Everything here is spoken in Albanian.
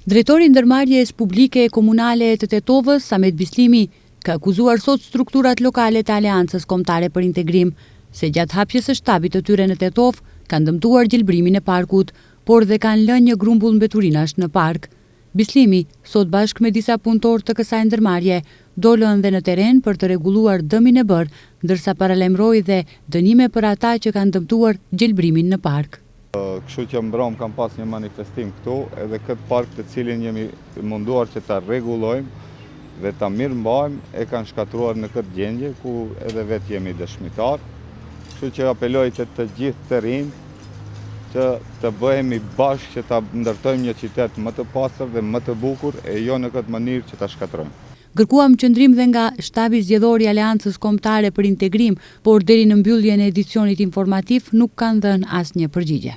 Drejtori i Ndërmarrjes Publike Komunale të Tetovës, Samet Bislimi, ka akuzuar sot strukturat lokale të Aleancës Kombëtare për Integrim, se gjatë hapjes së shtabit të tyre në Tetovë kanë dëmtuar gjelbërimin e parkut, por dhe kanë lënë një grumbull mbeturinash në park. Bislimi, sot bashkë me disa punëtorë të kësaj ndërmarrje, dolën dhe në terren për të rregulluar dëmin e bërë, ndërsa paralajmëroi dhe dënime për ata që kanë dëmtuar gjelbërimin në park. Kështu që mbrëmë kam pas një manifestim këtu edhe këtë park të cilin jemi munduar që ta rregullojmë dhe ta mirëmbajmë e kanë shkatërruar në këtë gjendje ku edhe vetë jemi dëshmitar. Kështu që apeloj te të gjithë të rinjtë që të bëhemi bashkë që ta ndërtojmë një qytet më të pastër dhe më të bukur e jo në këtë mënyrë që ta shkatërrojmë. Kërkuam qëndrim dhe nga Shtabi Zgjedhor i Aleancës Kombëtare për Integrim, por deri në mbylljen e edicionit informativ nuk kanë dhënë asnjë përgjigje.